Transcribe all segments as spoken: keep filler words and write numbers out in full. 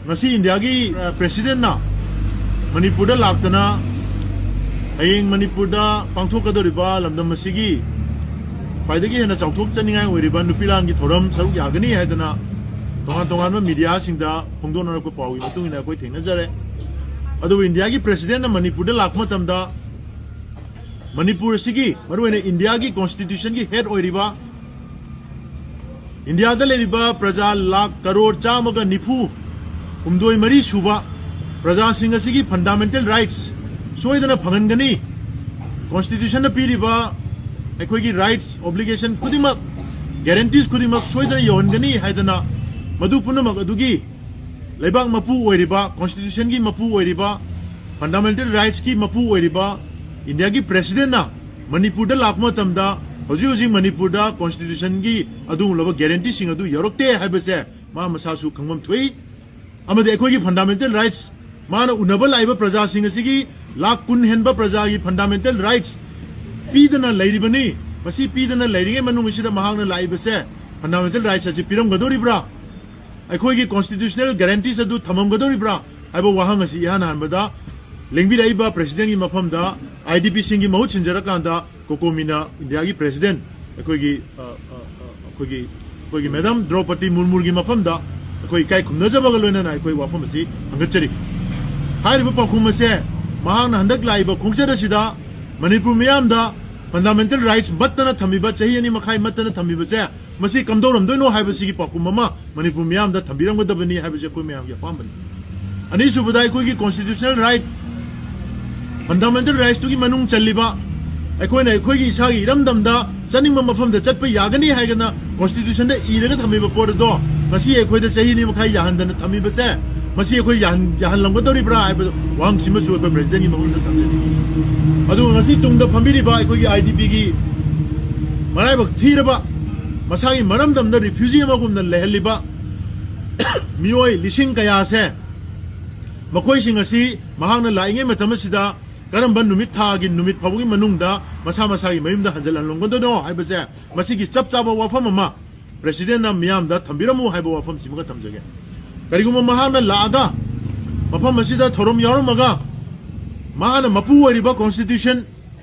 ꯉꯁꯤ ꯏꯟꯗꯤꯌꯥꯒꯤ, ꯑ, ꯄ꯭ꯔꯦꯁꯤꯗꯦꯟꯠꯅ ꯃꯅꯤꯄꯨꯔꯗ ꯂꯥꯛꯇꯅ ꯍꯌꯦꯡ ꯃꯅꯤꯄꯨꯔꯗ ꯄꯥꯡꯊꯣꯛꯀꯗꯧꯔꯤꯕ ꯂꯝꯗꯝ ꯑꯁꯤꯒꯤ ꯈ꯭ꯋꯥꯏꯗꯒꯤ ꯍꯦꯟꯅ ꯆꯥꯎꯊꯣꯛꯆꯅꯤꯡꯉꯥꯏ ꯑꯣꯏꯔꯤꯕ ꯅꯨꯄꯤ ꯂꯥꯟꯒꯤ ꯊꯧꯔꯝ ꯁꯔꯨꯛ ꯌꯥꯒꯅꯤ ꯍꯥꯏꯗꯅ ꯇꯣꯉꯥꯟ ꯇꯣꯉꯥꯟꯕ ꯃꯤꯗꯤꯌꯥꯁꯤꯡꯗ ꯐꯣꯡꯗꯣꯛꯅꯔꯛꯄ ꯄꯥꯎꯒꯤ ꯃꯇꯨꯡ ꯏꯟꯅ ꯑꯩꯈꯣꯏ ꯊꯦꯡꯅꯖꯔꯦ꯫ ꯑꯗꯨꯕꯨ ꯏꯟꯗꯤꯌꯥꯒꯤ ꯄ꯭ꯔꯦꯁꯤꯗꯦꯟꯠꯅ ꯃꯅꯤꯄꯨꯔꯗ ꯂꯥꯛꯄ ꯃꯇꯝꯗ ꯃꯅꯤꯄꯨꯔ ꯑꯁꯤꯒꯤ, ꯃꯔꯨꯑꯣꯏꯅ ꯏꯟꯗꯤꯌꯥꯒꯤ ꯀꯣꯟꯁꯇꯤꯇ꯭ꯌꯨꯁꯟꯒꯤ ꯍꯦꯗ ꯑꯣꯏꯔꯤꯕ, ꯏꯟꯗꯤꯌꯥꯗ ꯂꯩꯔꯤꯕ ꯄ꯭ꯔꯖꯥ ꯂꯥꯈ ꯀꯔꯣꯔ ꯆꯥꯝꯃꯒ ꯅꯤꯐꯨ ꯍꯨꯝꯗꯣꯏ ꯃꯔꯤ ꯁꯨꯕ ꯄ꯭ꯔꯖꯥꯁꯤꯡ ꯑꯁꯤꯒꯤ ꯐꯟꯗꯥꯃꯦꯟꯇꯦꯜ ꯔꯥꯏꯠꯁ ꯁꯣꯏꯗꯅ ꯐꯪꯍꯟꯒꯅꯤ, ꯀꯣꯟꯁꯇꯤꯇ꯭ꯌꯨꯁꯟꯅ ꯄꯤꯔꯤꯕ ꯑꯩꯈꯣꯏꯒꯤ ꯔꯥꯏꯠꯁ, ꯑꯣꯕ꯭ꯂꯤꯒꯦꯁꯟ ꯈꯨꯗꯤꯡꯃꯛ, ꯒꯦꯔꯦꯟꯇꯤꯁ ꯈꯨꯗꯤꯡꯃꯛ ꯁꯣꯏꯗꯅ ꯌꯧꯍꯟꯒꯅꯤ ꯍꯥꯏꯗꯅ, ꯃꯗꯨ ꯄꯨꯝꯅꯃꯛ ꯑꯗꯨꯒꯤ ꯂꯩꯕꯥꯛ ꯃꯄꯨ ꯑꯣꯏꯔꯤꯕ, ꯀꯣꯟꯁꯇꯤꯇ꯭ꯌꯨꯁꯟꯒꯤ ꯃꯄꯨ ꯑꯣꯏꯔꯤꯕ, ꯐꯟꯗꯥꯃꯦꯟꯇꯦꯜ ꯔꯥꯏꯠꯁꯀꯤ ꯃꯄꯨ ꯑꯣꯏꯔꯤꯕ ꯏꯟꯗꯤꯌꯥꯒꯤ ꯄ꯭ꯔꯦꯁꯤꯗꯦꯟꯠꯅ ꯃꯅꯤꯄꯨꯔꯗ ꯂꯥꯛꯄ ꯃꯇꯝꯗ ꯍꯧꯖꯤꯛ ꯍꯧꯖꯤꯛ ꯃꯅꯤꯄꯨꯔꯗ ꯀꯣꯟꯁꯇꯤꯇ꯭ꯌꯨꯁꯟꯒꯤ ꯑꯗꯨꯒꯨꯝꯂꯕ ꯒꯦꯔꯦꯟꯇꯤꯁꯤꯡ ꯑꯗꯨ ꯌꯧꯔꯛꯇꯦ ꯍꯥꯏꯕꯁꯦ ꯃꯥ ꯃꯁꯥꯁꯨ ꯈꯪꯐꯝ ꯊꯣꯛꯏ꯫ ꯑꯃꯗꯤ ꯑꯩꯈꯣꯏꯒꯤ ꯐꯟꯗꯥꯃꯦꯟꯇꯦꯜ ꯔꯥꯏꯠꯁ, ꯃꯥꯅ ꯎꯅꯕ ꯂꯥꯛꯏꯕ ꯄ꯭ꯔꯖꯥꯁꯤꯡ ꯑꯁꯤꯒꯤ ꯂꯥꯈ ꯀꯨꯟ ꯍꯦꯟꯕ ꯄ꯭ꯔꯖꯥꯒꯤ ꯐꯟꯗꯥꯃꯦꯟꯇꯦꯜ ꯔꯥꯏꯠꯁ ꯄꯤꯗꯅ ꯂꯩꯔꯤꯕꯅꯤ꯫ ꯃꯁꯤ ꯄꯤꯗꯅ ꯂꯩꯔꯤꯉꯩ ꯃꯅꯨꯡ ꯑꯁꯤꯗ ꯃꯍꯥꯛꯅ ꯂꯥꯛꯏꯕꯁꯦ ꯐꯟꯗꯥꯃꯦꯟꯇꯦꯜ ꯔꯥꯏꯠꯁ ꯑꯁꯤ ꯄꯤꯔꯝꯒꯗꯧꯔꯤꯕ꯭ꯔꯥ? ꯑꯩꯈꯣꯏꯒꯤ ꯀꯣꯟꯁꯇꯤꯇ꯭ꯌꯨꯁꯅꯦꯜ ꯒꯦꯔꯦꯟꯇꯤꯁ ꯑꯗꯨ ꯊꯝꯃꯝꯒꯗꯧꯔꯤꯕ꯭ꯔꯥ ꯍꯥꯏꯕ ꯋꯥꯍꯪ ꯑꯁꯤ ꯏꯍꯥꯟ ꯍꯥꯟꯕꯗ ꯂꯦꯡꯕꯤꯔꯛꯏꯕ ꯄ꯭ꯔꯦꯁꯤꯗꯦꯟꯠꯀꯤ ꯃꯐꯝꯗ, ꯑꯥꯏ ꯗꯤ ꯄꯤꯁꯤꯡꯒꯤ ꯃꯍꯨꯠ ꯁꯤꯟꯖꯔꯀꯥꯟꯗ ꯀꯣꯀꯣꯃꯤꯅ ꯏꯟꯗꯤꯌꯥꯒꯤ ꯄ꯭ꯔꯦꯁꯤꯗꯦꯟꯠ ꯑꯩꯈꯣꯏꯒꯤ, ꯑ, ꯑ, ꯑ, ꯑꯩꯈꯣꯏꯒꯤ, ꯑꯩꯈꯣꯏꯒꯤ ꯃꯦꯗꯥꯝ ꯗ꯭ꯔꯧꯄꯗꯤ ꯃꯨꯔꯃꯨꯒꯤ ꯃꯐꯝꯗ ꯑꯩꯈꯣꯏ ꯏꯀꯥꯏ ꯈꯨꯝꯅꯖꯕꯒ ꯂꯣꯏꯅꯅ ꯑꯩꯈꯣꯏ ꯋꯥꯐꯝ ꯑꯁꯤ ꯊꯥꯡꯒꯠꯆꯔꯤ꯫ ꯍꯥꯏꯔꯤꯕ ꯄꯥꯎꯈꯨꯝ ꯑꯁꯦ ꯃꯍꯥꯛꯅ ꯍꯟꯗꯛ ꯂꯥꯛꯏꯕ ꯈꯣꯡꯆꯠ ꯑꯁꯤꯗ ꯃꯅꯤꯄꯨꯔ ꯃꯤꯌꯥꯝꯗ ꯐꯟꯗꯥꯃꯦꯟꯇꯦꯜ ꯔꯥꯏꯠꯁ ꯃꯠꯇꯅ ꯊꯝꯕꯤꯕ, ꯆꯍꯤ ꯑꯅꯤ ꯃꯈꯥꯏ ꯃꯠꯇꯅ ꯊꯝꯕꯤꯕꯁꯦ ꯃꯁꯤ ꯀꯝꯗꯧꯔꯝꯗꯣꯏꯅꯣ ꯍꯥꯏꯕꯁꯤꯒꯤ ꯄꯥꯎꯈꯨꯝ ꯑꯃ ꯃꯅꯤꯄꯨꯔ ꯃꯤꯌꯥꯝꯗ ꯊꯝꯕꯤꯔꯝꯒꯗꯕꯅꯤ ꯍꯥꯏꯕꯁꯤ ꯑꯩꯈꯣꯏ ꯃꯌꯥꯝꯒꯤ ꯑꯄꯥꯝꯕꯅꯤ꯫ ꯑꯅꯤꯁꯨꯕꯗ, ꯑꯩꯈꯣꯏꯒꯤ ꯀꯣꯟꯁꯇꯤꯇ꯭ꯌꯨꯁꯅꯦꯜ ꯔꯥꯏꯠ, ꯐꯟꯗꯥꯃꯦꯟꯇꯦꯜ ꯔꯥꯏꯠꯁꯇꯨꯒꯤ ꯃꯅꯨꯡ ꯆꯜꯂꯤꯕ ꯑꯩꯈꯣꯏꯅ ꯑꯩꯈꯣꯏꯒꯤ ꯏꯁꯥꯒꯤ ꯏꯔꯝꯗꯝꯗ ꯆꯠꯅꯤꯡꯕ ꯃꯐꯝꯗ ꯆꯠꯄ ꯌꯥꯒꯅꯤ ꯍꯥꯏꯗꯅ ꯀꯣꯟꯁꯇꯤꯇ꯭ꯌꯨꯁꯟꯗ ꯏꯔꯒ ꯊꯝꯃꯤꯕ ꯄꯣꯠ ꯑꯗꯣ ꯉꯁꯤ ꯑꯩꯈꯣꯏꯗ ꯆꯍꯤ ꯑꯅꯤ ꯃꯈꯥꯏ ꯌꯥꯍꯟꯗꯅ ꯊꯝꯃꯤꯕꯁꯦ, ꯃꯁꯤ ꯑꯩꯈꯣꯏ ꯌꯥꯍꯟ-, ꯌꯥꯍꯜꯂꯝꯒꯗꯧꯔꯤꯕ꯭ꯔꯥ ꯍꯥꯏꯕ ꯋꯥꯍꯪꯁꯤꯃꯁꯨ ꯑꯩꯈꯣꯏ ꯄ꯭ꯔꯦꯁꯤꯗꯦꯟꯠꯀꯤ ꯃꯐꯝꯗ ꯊꯝꯖꯅꯤꯡꯏ꯫ ꯑꯗꯨꯒ ꯉꯁꯤ ꯇꯨꯡꯗ ꯐꯝꯕꯤꯔꯤꯕ ꯑꯩꯈꯣꯏꯒꯤ ꯑꯥꯏ ꯗꯤ ꯄꯤꯒꯤ ꯃꯔꯥꯏꯕꯛ ꯊꯤꯔꯕ, ꯃꯁꯥꯒꯤ ꯃꯔꯝꯗꯝꯗ ꯔꯤꯐ꯭ꯌꯨꯖꯤ ꯑꯃꯒꯨꯝꯅ ꯂꯩꯍꯜꯂꯤꯕ ꯃꯤꯑꯣꯏ ꯂꯤꯁꯤꯡ ꯀꯌꯥꯁꯦ, ꯃꯈꯣꯏꯁꯤꯡ ꯑꯁꯤ ꯃꯍꯥꯛꯅ ꯂꯥꯛꯏꯉꯩ ꯃꯇꯝ ꯑꯁꯤꯗ ꯀꯔꯝꯕ ꯅꯨꯃꯤꯠ ꯊꯥꯒꯤ ꯅꯨꯃꯤꯠ ꯐꯥꯎꯕꯒꯤ ꯃꯅꯨꯡꯗ ꯃꯁꯥ ꯃꯁꯥꯒꯤ ꯃꯌꯨꯝꯗ ꯍꯟꯖꯤꯜꯍꯟꯂꯝꯒꯗꯣꯏꯅꯣ ꯍꯥꯏꯕꯁꯦ, ꯃꯁꯤꯒꯤ ꯆꯞ ꯆꯥꯕ ꯋꯥꯐꯝ ꯑꯃ ꯄ꯭ꯔꯦꯁꯤꯗꯦꯟꯠꯅ ꯃꯤꯌꯥꯝꯗ ꯊꯝꯕꯤꯔꯝꯃꯨ ꯍꯥꯏꯕ ꯋꯥꯐꯝꯁꯤꯃꯒ ꯊꯝꯖꯒꯦ꯫ ꯀꯔꯤꯒꯨꯝꯕ ꯃꯍꯥꯛꯅ ꯂꯥꯛꯑꯒ ꯃꯐꯝ ꯑꯁꯤꯗ ꯊꯧꯔꯝ ꯌꯥꯎꯔꯝꯃꯒ ꯃꯍꯥꯛꯅ ꯃꯄꯨ ꯑꯣꯏꯔꯤꯕ constitution,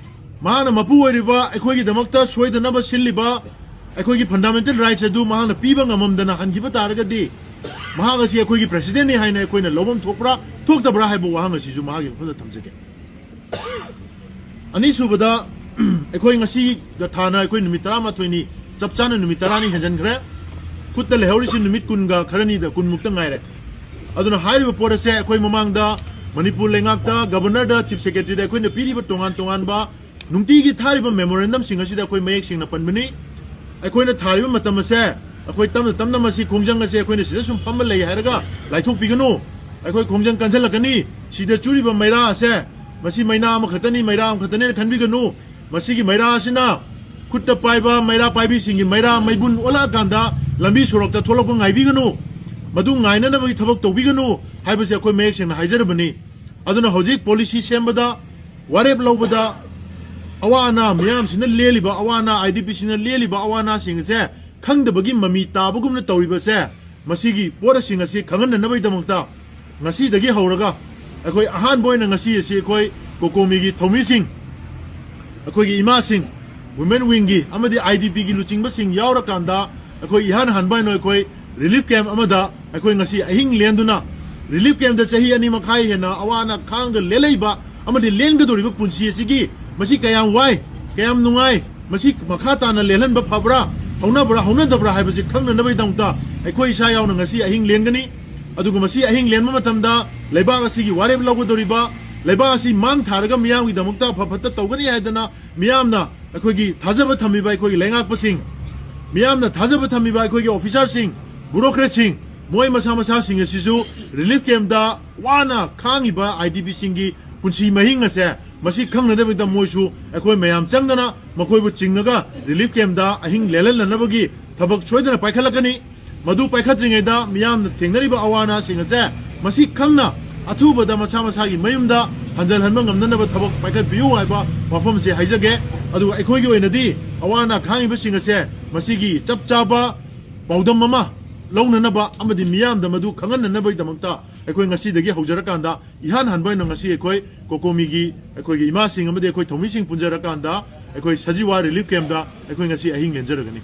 ꯃꯍꯥꯛꯅ ꯃꯄꯨ ꯑꯣꯏꯔꯤꯕ ꯑꯩꯈꯣꯏꯒꯤꯗꯃꯛꯇ ꯁꯣꯏꯗꯅꯕ ꯁꯤꯜꯂꯤꯕ ꯑꯩꯈꯣꯏꯒꯤ fundamental rights ꯑꯗꯨ ꯃꯍꯥꯛꯅ ꯄꯤꯕ ꯉꯝꯃꯝꯗꯅ ꯍꯟꯈꯤꯕ ꯇꯥꯔꯒꯗꯤ, ꯃꯍꯥꯛ ꯑꯁꯤ ꯑꯩꯈꯣꯏꯒꯤ presidentꯅꯤ ꯍꯥꯏꯅ ꯑꯩꯈꯣꯏꯅ ꯂꯧꯐꯝ ꯊꯣꯛꯄ꯭ꯔꯥ ꯊꯣꯛꯇꯕ꯭ꯔꯥ ꯍꯥꯏꯕ ꯋꯥꯍꯪ ꯑꯁꯤꯁꯨ ꯃꯍꯥꯛꯀꯤ ꯃꯐꯝꯗ ꯊꯝꯖꯒꯦ꯫ ꯑꯅꯤꯁꯨꯕꯗ, ꯑꯩꯈꯣꯏ ꯉꯁꯤꯒ ꯊꯥꯅ ꯑꯩꯈꯣꯏ ꯅꯨꯃꯤꯠ ꯇꯔꯥꯃꯥꯊꯣꯏꯅꯤ, ꯆꯞ ꯆꯥꯅ ꯅꯨꯃꯤꯠ ꯇꯔꯥꯅꯤ ꯍꯦꯟꯖꯟꯈ꯭ꯔꯦ꯫ ꯈꯨꯠꯇ ꯂꯩꯍꯧꯔꯤꯁꯤ ꯅꯨꯃꯤꯠ ꯀꯨꯟꯒ ꯈꯔꯅꯤꯗ, ꯀꯨꯟꯃꯨꯛꯇ ꯉꯥꯏꯔꯦ꯫ ꯑꯗꯨꯅ ꯍꯥꯏꯔꯤꯕ ꯄꯣꯠ ꯑꯁꯦ ꯑꯩꯈꯣꯏ ꯃꯃꯥꯡꯗ ꯃꯅꯤꯄꯨꯔ ꯂꯩꯉꯥꯛꯇ, governorꯗ, chief secretaryꯗ ꯑꯩꯈꯣꯏꯅ ꯄꯤꯔꯤꯕ ꯇꯣꯉꯥꯟ ꯇꯣꯉꯥꯟꯕ ꯅꯨꯡꯇꯤꯒꯤ ꯊꯥꯔꯤꯕ memorandumꯁꯤꯡ ꯑꯁꯤꯗ ꯑꯩꯈꯣꯏ ꯃꯌꯦꯛ ꯁꯦꯡꯅ ꯄꯟꯕꯅꯤ꯫ ꯑꯩꯈꯣꯏꯅ ꯊꯥꯔꯤꯕ ꯃꯇꯝ ꯑꯁꯦ, ꯑꯩꯈꯣꯏ ꯇꯞꯅ ꯇꯞꯅ ꯃꯁꯤ ꯈꯣꯡꯖꯪ ꯑꯁꯦ ꯑꯩꯈꯣꯏꯅ ꯁꯤꯗ ꯁꯨꯝ ꯐꯝꯃ ꯂꯩ ꯍꯥꯏꯔꯒ ꯂꯥꯏꯊꯣꯛꯄꯤꯒꯅꯨ꯫ ꯑꯩꯈꯣꯏ ꯈꯣꯡꯖꯪ ꯀꯟꯁꯤꯜꯂꯛꯀꯅꯤ꯫ ꯁꯤꯗ ꯆꯨꯔꯤꯕ ꯃꯩꯔꯥ ꯑꯁꯦ, ꯃꯁꯤ ꯃꯩꯅꯥ ꯑꯃꯈꯛꯇꯅꯤ, ꯃꯩꯔꯥ ꯑꯃꯈꯛꯇꯅꯦꯅ ꯈꯟꯕꯤꯒꯅꯨ꯫ ꯃꯁꯤꯒꯤ ꯃꯩꯔꯥ ꯑꯁꯤꯅ ꯈꯨꯠꯇ ꯄꯥꯏꯕ ꯃꯩꯔꯥ ꯄꯥꯏꯕꯤꯁꯤꯡꯒꯤ ꯃꯩꯔꯥ ꯃꯩꯕꯨꯟ ꯑꯣꯜꯂꯛꯑꯀꯥꯟꯗ ꯂꯝꯕꯤ ꯁꯣꯔꯣꯛꯇ ꯊꯣꯛꯂꯛꯄ ꯉꯥꯏꯕꯤꯒꯅꯨ꯫ ꯃꯗꯨ ꯉꯥꯏꯅꯅꯕꯒꯤ ꯊꯕꯛ ꯇꯧꯕꯤꯒꯅꯨ ꯍꯥꯏꯕꯁꯦ ꯑꯩꯈꯣꯏ ꯃꯌꯦꯛ ꯁꯦꯡꯅ ꯍꯥꯏꯖꯔꯕꯅꯤ꯫ ꯑꯗꯨꯅ ꯍꯧꯖꯤꯛ policy ꯁꯦꯝꯕꯗ, ꯋꯥꯔꯦꯞ ꯂꯧꯕꯗ, ꯑꯋꯥ ꯑꯅꯥ ꯃꯤꯌꯥꯝꯁꯤꯅ ꯂꯦꯜꯂꯤꯕ ꯑꯋꯥ ꯑꯅꯥ, IDPꯁꯤꯡꯅ ꯂꯦꯜꯂꯤꯕ ꯑꯋꯥ ꯑꯅꯥꯁꯤꯡ ꯑꯁꯦ ꯈꯪꯗꯕꯒꯤ ꯃꯃꯤ ꯇꯥꯕꯒꯨꯝꯅ ꯇꯧꯔꯤꯕꯁꯦ, ꯃꯁꯤꯒꯤ ꯄꯣꯠꯁꯤꯡ ꯑꯁꯤ ꯈꯪꯍꯟꯅꯅꯕꯒꯤꯗꯃꯛꯇ ꯉꯁꯤꯗꯒꯤ ꯍꯧꯔꯒ ꯑꯩꯈꯣꯏ ꯑꯍꯥꯟꯕ ꯑꯣꯏꯅ ꯉꯁꯤ ꯑꯁꯤ ꯑꯩꯈꯣꯏ COCOMIꯒꯤ ꯊꯧꯃꯤꯁꯤꯡ, ꯑꯩꯈꯣꯏꯒꯤ ꯏꯃꯥꯁꯤꯡ, women wingꯒꯤ ꯑꯃꯗꯤ IDPꯒꯤ ꯂꯨꯆꯤꯡꯕꯁꯤꯡ ꯌꯥꯎꯔꯀꯥꯟꯗ ꯑꯩꯈꯣꯏ ꯏꯍꯥꯟ ꯍꯥꯟꯕ ꯑꯣꯏꯅ ꯑꯩꯈꯣꯏ relief camp ꯑꯃꯗ ꯑꯩꯈꯣꯏ ꯉꯁꯤ ꯑꯍꯤꯡ ꯂꯦꯟꯗꯨꯅ, relief campꯇ ꯆꯍꯤ ꯑꯅꯤ ꯃꯈꯥꯏ ꯍꯦꯟꯅ ꯑꯋꯥ ꯑꯅꯥ ꯈꯥꯡꯒ ꯂꯦꯜꯂꯛꯏꯕ ꯑꯃꯗꯤ ꯂꯦꯟꯒꯗꯧꯔꯤꯕ ꯄꯨꯟꯁꯤ ꯑꯁꯤꯒꯤ ꯃꯁꯤ ꯀꯌꯥꯝ ꯋꯥꯏ, ꯀꯌꯥꯝ ꯅꯨꯡꯉꯥꯏ, ꯃꯁꯤ ꯃꯈꯥ ꯇꯥꯅ ꯂꯦꯜꯍꯟꯕ ꯐꯕ꯭ꯔꯥ, ꯍꯧꯅꯕ꯭ꯔꯥ, ꯍꯧꯅꯗꯕ꯭ꯔꯥ ꯍꯥꯏꯕꯁꯤ ꯈꯪꯅꯅꯕꯒꯤꯗꯃꯛꯇ ꯑꯩꯈꯣꯏ ꯏꯁꯥ ꯌꯥꯎꯅ ꯉꯁꯤ ꯑꯍꯤꯡ ꯂꯦꯟꯒꯅꯤ꯫ ꯑꯗꯨꯒ ꯃꯁꯤ ꯑꯍꯤꯡ ꯂꯦꯟꯕ ꯃꯇꯝꯗ ꯂꯩꯕꯥꯛ ꯑꯁꯤꯒꯤ ꯋꯥꯔꯦꯞ ꯂꯧꯒꯗꯧꯔꯤꯕ, ꯂꯩꯕꯥꯛ ꯑꯁꯤ ꯃꯥꯡ ꯊꯥꯔꯒ ꯃꯤꯌꯥꯝꯒꯤꯗꯃꯛꯇ ꯑꯐ ꯐꯠꯇ ꯇꯧꯒꯅꯤ ꯍꯥꯏꯗꯅ ꯃꯤꯌꯥꯝꯅ ꯑꯩꯈꯣꯏꯒꯤ ꯊꯥꯖꯕ ꯊꯝꯃꯤꯕ ꯑꯩꯈꯣꯏꯒꯤ ꯂꯩꯉꯥꯛꯄꯁꯤꯡ, ꯃꯤꯌꯥꯝꯅ ꯊꯥꯖꯕ ꯊꯝꯃꯤꯕ ꯑꯩꯈꯣꯏꯒꯤ officerꯁꯤꯡ, bureaucratꯁꯤꯡ, ꯃꯣꯏ ꯃꯁꯥ ꯃꯁꯥꯁꯤꯡ ꯑꯁꯤꯁꯨ relief campꯇ ꯋꯥꯅ ꯈꯥꯡꯉꯤꯕ IDPꯁꯤꯡꯒꯤ ꯄꯨꯟꯁꯤ ꯃꯍꯤꯡ ꯑꯁꯦ ꯃꯁꯤ ꯈꯪꯅꯗꯕꯤꯗ ꯃꯣꯏꯁꯨ ꯑꯩꯈꯣꯏ ꯃꯌꯥꯝ ꯆꯪꯗꯅ ꯃꯈꯣꯏꯕꯨ ꯆꯤꯡꯉꯒ relief campꯇ ꯑꯍꯤꯡ ꯂꯦꯜꯍꯜꯅꯅꯕꯒꯤ ꯊꯕꯛ ꯁꯣꯏꯗꯅ ꯄꯥꯏꯈꯠꯂꯛꯀꯅꯤ꯫ ꯃꯗꯨ ꯄꯥꯏꯈꯠꯇ꯭ꯔꯤꯉꯩꯗ ꯃꯤꯌꯥꯝꯅ ꯊꯦꯡꯅꯔꯤꯕ ꯑꯋꯥ ꯑꯅꯥꯁꯤꯡ ꯑꯁꯦ ꯃꯁꯤ ꯈꯪꯅ ꯑꯊꯨꯕꯗ ꯃꯁꯥ ꯃꯁꯥꯒꯤ ꯃꯌꯨꯝꯗ ꯍꯟꯖꯜꯍꯟꯕ ꯉꯝꯅꯅꯕ ꯊꯕꯛ ꯄꯥꯏꯈꯠꯄꯤꯌꯨ ꯍꯥꯏꯕ ꯋꯥꯐꯝꯁꯦ ꯍꯥꯏꯖꯒꯦ꯫ ꯑꯗꯨꯒ ꯑꯩꯈꯣꯏꯒꯤ ꯑꯣꯏꯅꯗꯤ ꯑꯋꯥ ꯑꯅꯥ ꯈꯥꯡꯉꯤꯕꯁꯤꯡ ꯑꯁꯦ ꯃꯁꯤꯒꯤ ꯆꯞ ꯆꯥꯕ ꯄꯥꯎꯗꯝ ꯑꯃ ꯂꯧꯅꯅꯕ ꯑꯃꯗꯤ ꯃꯤꯌꯥꯝꯗ ꯃꯗꯨ ꯈꯪꯍꯟꯅꯅꯕꯒꯤꯗꯃꯛꯇ ꯑꯩꯈꯣꯏ ꯉꯁꯤꯗꯒꯤ ꯍꯧꯖꯔꯀꯥꯟꯗ ꯏꯍꯥꯟ ꯍꯥꯟꯕ ꯑꯣꯏꯅ ꯉꯁꯤ ꯑꯩꯈꯣꯏ ꯀꯣꯀꯣꯃꯤꯒꯤ ꯑꯩꯈꯣꯏꯒꯤ ꯏꯃꯥꯁꯤꯡ ꯑꯃꯗꯤ ꯑꯩꯈꯣꯏ ꯊꯧꯃꯤꯁꯤꯡ ꯄꯨꯟꯖꯔꯀꯥꯟꯗ ꯑꯩꯈꯣꯏ ꯁꯖꯤꯋꯥ ꯔꯤꯂꯤꯐ ꯀꯦꯝꯞꯇ ꯑꯩꯈꯣꯏ ꯉꯁꯤ ꯑꯍꯤꯡ ꯂꯦꯟꯖꯔꯒꯅꯤ꯫